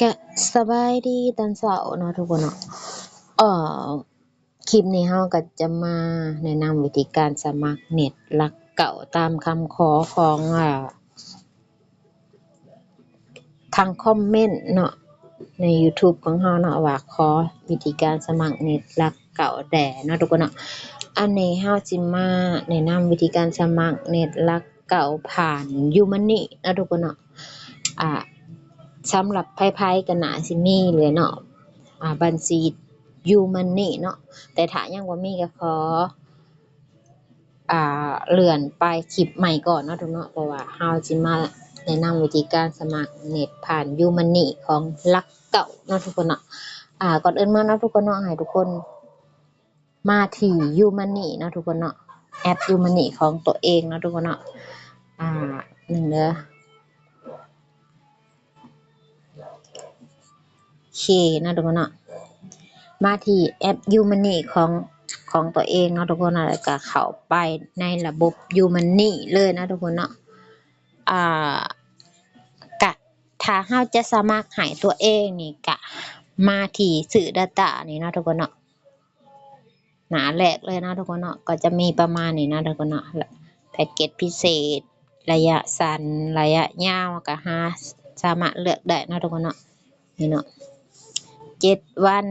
ກະສະບາຍດີຕອນເຊົ້າເນາະທຸກຄົນເນາະ. ເອີ ຄລິບນີ້ເຮົາກໍຈະມາແນະນຳວິທີການສະໝັກເນັດຫຼັກເກົ້າຕາມຄຳຂໍຂອງ ອາ ທາງຄອມເມັນເນາະ ໃນຢູທູບຂອງເຮົາເນາະ ວ່າຂໍວິທີການສະໝັກເນັດຫຼັກເກົ້າແດ່ເນາະທຸກຄົນເນາະ. ອັນນີ້ເຮົາຊິມາແນະນຳວິທີການສະໝັກເນັດຫຼັກເກົ້າຜ່ານ Umoney ເນາະທຸກຄົນເນາະ. ອາ ສຳລັບໃຜໆກໍໜ້າຊິມີແຫຼະເນາະ ອາ ບັນຊີ Umoney ເນາະ, ແຕ່ຖ້າຍັງບໍ່ມີກໍຂໍ ອາ ເລື່ອນໄປຄລິບໃໝ່ກ່ອນເນາະທຸກເນາະ, ເພາະວ່າເຮົາຊິມາແນະນຳວິທີການສະໝັກເນັດຜ່ານ Umoney ຂອງຫຼັກເກົ້າເນາະທຸກຄົນເນາະ. ອາ ກ່ອນອື່ນມາເນາະທຸກຄົນເນາະ ໃຫ້ທຸກຄົນມາທີ່ Umoney ເນາະທຸກຄົນເນາະ, ແອັບ Umoney ຂອງຕົວເອງເນາະທຸກຄົນເນາະ. ອາ ໜຶ່ງເດີ ໂອເຄເນາະທຸກຄົນເນາະ, ມາທີ່ແອັບ Umoney ຂອງ ຂອງຕົວເອງເນາະທຸກຄົນເນາະ, ແລ້ວກໍເຂົ້າໄປໃນລະບົບ Umoney ເລີຍເນາະທຸກຄົນເນາະ. ອາ ກະຖ້າເຮົາຈະສະໝັກໃຫ້ຕົວເອງນີ້ ກະມາທີ່ຊື້ data ນີ້ເນາະທຸກຄົນເນາະ. ໜ້າແລກເລີຍເນາະທຸກຄົນເນາະ, ກໍຈະມີປະມານນີ້ເນາະທຸກຄົນເນາະ, ແພັກເກັດພິເສດ ໄລຍະສັ້ນ ໄລຍະຍາວ ກໍຫາສາມາດເລືອກໄດ້ເນາະທຸກຄົນເນາະ. ນີ້ເນາະ ເຈັດວັນ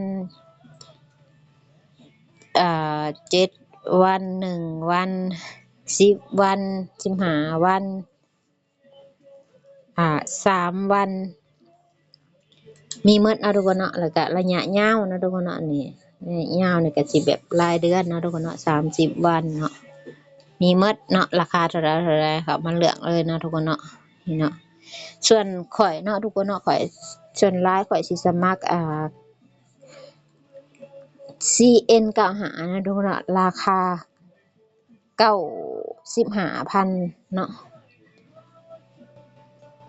ເອີ ເຈັດວັນ ໜຶ່ງວັນ ສິບວັນ ສິບຫ້າວັນ ອາ ສາມວັນ ມີໝົດເນາະທຸກຄົນເນາະ. ແລ້ວກະໄລຍະຍາວເນາະທຸກຄົນເນາະ, ນີ້ໄລຍະຍາວນີ້ກະຊິແບບລາຍເດືອນເນາະທຸກຄົນເນາະ, ສາມສິບວັນເນາະ, ມີໝົດເນາະ, ລາຄາເທົ່າໃດເທົ່າໃດ ເຂົ້າມາເລືອກເລີຍເນາະທຸກຄົນເນາະ. ນີ້ເນາະ ສ່ວນຂ້ອຍເນາະທຸກຄົນເນາະ, ຂ້ອຍ ສ່ວນຫຼາຍຂ້ອຍຊິສະໝັກ ອາ ຊີເອັນເກົ້າຫ້າເນາະທຸກຄົນເນາະ, ລາຄາ ເກົ້າສິບຫ້າພັນເນາະ,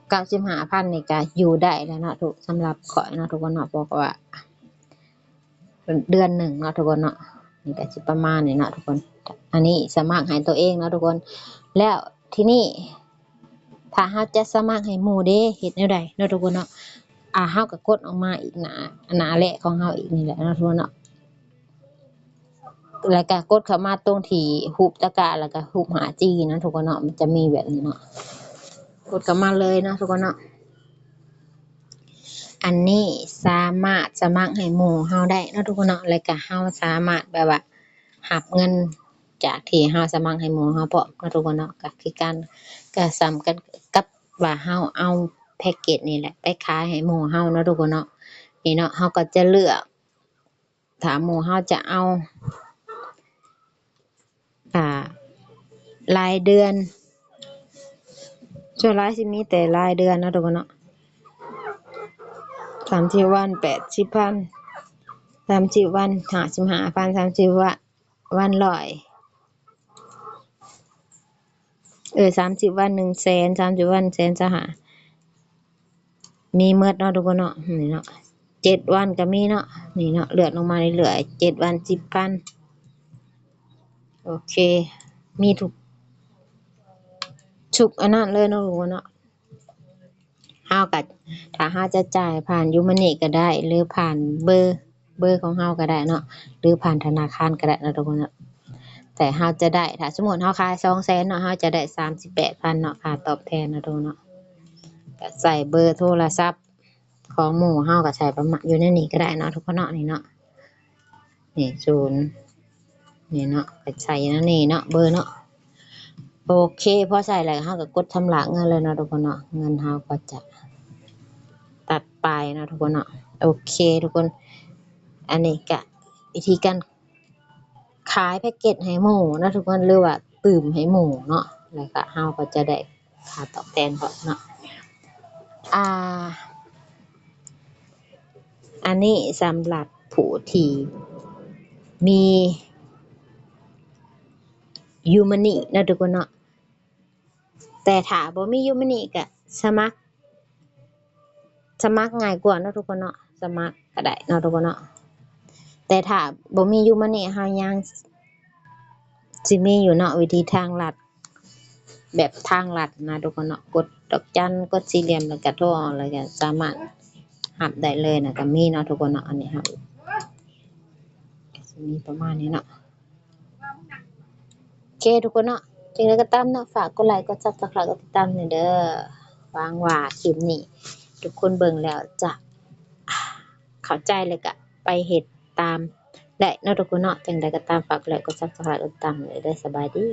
ເກົ້າສິບຫ້າພັນນີ້ກະຢູ່ໄດ້ແລ້ວເນາະທຸກ ສຳລັບຂ້ອຍເນາະທຸກຄົນເນາະ, ເພາະວ່າເດືອນໜຶ່ງເນາະທຸກຄົນເນາະ, ນີ້ກະຊິປະມານນີ້ເນາະທຸກຄົນ. ອັນນີ້ສະໝັກໃຫ້ຕົວເອງເນາະທຸກຄົນ. ແລ້ວທີນີ້ ຖ້າເຮົາຈະສະໝັກໃຫ້ໝູ່ເດ ເຮັດແນວໃດເນາະທຸກຄົນເນາະ? ອາ ເຮົາກໍກົດອອກມາອີກໜ້າ ໜ້າແລກຂອງເຮົາອີກນີ້ແຫຼະເນາະທຸກຄົນເນາະ. ແລ້ວກະກົດເຂົ້າມາຕົງທີ່ຮູບຕະກະ ແລ້ວກະຮູບຫ້າຈີເນາະທຸກຄົນເນາະ, ມັນຈະມີແບບນີ້ເນາະ, ກົດເຂົ້າມາເລີຍເນາະທຸກຄົນເນາະ. ອັນນີ້ສາມາດສະໝັກໃຫ້ໝູ່ເຮົາໄດ້ເນາະທຸກຄົນເນາະ, ແລ້ວກະເຮົາສາມາດແບບວ່າຮັບເງິນຈາກທີ່ເຮົາສະໝັກໃຫ້ໝູ່ເຮົາພ້ອມເນາະທຸກຄົນເນາະ. ກະຄືກັນ ກະສ່ຳກັນກັບວ່າເຮົາເອົາແພັກເກັດນີ້ແຫຼະໄປຂາຍໃຫ້ໝູ່ເຮົາເນາະທຸກຄົນເນາະ. ນີ້ເນາະ ເຮົາກໍຈະເລືອກ ຖ້າໝູ່ເຮົາຈະເອົາ ອາ ລາຍເດືອນ ສ່ວນຫຼາຍຊິມີແຕ່ລາຍເດືອນເນາະທຸກຄົນເນາະ, ສາມສິບວັນ ແປດສິບພັນ, ສາມສິບວັນ ຫ້າສິບຫ້າພັນ, ສາມສິບວັນ ວັນ ຮ້ອຍ ເອີ ສາມສິບວັນ ໜຶ່ງແສນ, ສາມສິບວັນ ແສນຊາວຫ້າ ມີໝົດເນາະທຸກຄົນເນາະ. ນີ້ເນາະ ເຈັດວັນກໍມີເນາະ, ນີ້ເນາະ ເລື່ອນລົງມາເລື້ອຍໆ ເຈັດວັນ ສິບພັນ. ໂອເຄ ມີທຸກ ທຸກອັນນັ້ນເລີຍເນາະທຸກຄົນເນາະ. ເຮົາກໍ ຖ້າເຮົາຈະຈ່າຍຜ່ານ Umoney ກໍໄດ້ ຫຼືຜ່ານເບີ ເບີຂອງເຮົາກໍໄດ້ເນາະ ຫຼືຜ່ານທະນາຄານກໍໄດ້ເນາະທຸກຄົນເນາະ. ແຕ່ເຮົາຈະໄດ້ ຖ້າສົມມຸດເຮົາຂາຍສອງແສນເນາະ ເຮົາຈະໄດ້ສາມສິບແປດພັນເນາະ ຄ່າຕອບແທນເນາະທຸກຄົນເນາະ. ກໍໃສ່ເບີໂທລະສັບຂອງໝູ່ເຮົາ ກໍໃສ່ປະມານຢູ່ໃນນີ້ກໍໄດ້ເນາະທຸກຄົນເນາະ. ນີ້ເນາະ ນີ້ ສູນ ນີ້ເນາະ ກໍໃສ່ຢູ່ໃນນີ້ເນາະ ເບີເນາະ. ໂອເຄ ພໍໃສ່ແລ້ວ ເຮົາກໍກົດຊຳລະເງິນເລີຍເນາະທຸກຄົນເນາະ, ເງິນເຮົາກໍຈະຕັດໄປເນາະທຸກຄົນເນາະ. ໂອເຄທຸກຄົນ ອັນນີ້ກະວິທີການຂາຍແພັກເກັດໃຫ້ໝູ່ເນາະທຸກຄົນ ຫຼືວ່າຕື່ມໃຫ້ໝູ່ເນາະ, ແລ້ວກະເຮົາກໍຈະໄດ້ຄ່າຕອບແທນພ້ອມເນາະ. ອ່າ ອັນນີ້ສຳລັບຜູ້ທີ່ມີ Umoney ເນາະທຸກຄົນເນາະ, ແຕ່ຖ້າບໍ່ມີ Umoney ກະສະໝັກ ສະໝັກງ່າຍກວ່າເນາະທຸກຄົນເນາະ, ສະໝັກກະໄດ້ເນາະທຸກຄົນເນາະ. ແຕ່ຖ້າບໍ່ມີ Umoney ເຮົາຍັງຊິມີຢູ່ເນາະ ວິທີທາງລັດ ແບບທາງລັດນະທຸກຄົນເນາະ, ກົດດອກຈັນ ກົດສີ່ຫຼ່ຽມ ແລ້ວກະໂທອອກ ແລ້ວກະສາມາດ ຮັບໄດ້ເລີຍນະ ກໍມີເນາະທຸກຄົນເນາະ. ອັນນີ້ຮັບ ກໍຊິມີປະມານນີ້ເນາະ. ໂອເຄທຸກຄົນເນາະ, ຈັ່ງໃດກໍຕາມເນາະ ຝາກກົດໄລ ກົດ Subscribe ກົດຕິດຕາມແດ່ເດີ. ຫວັງວ່າຄລິບນີ້ທຸກຄົນເບິ່ງແລ້ວຈະເຂົ້າໃຈ ແລ້ວກະໄປເຮັດຕາມໄດ້ເນາະທຸກຄົນເນາະ. ຈັ່ງໃດກໍຕາມ ຝາກກົດໄລ ກົດ Subscribe ກົດຕິດຕາມແດ່ເດີ. ສະບາຍດີ.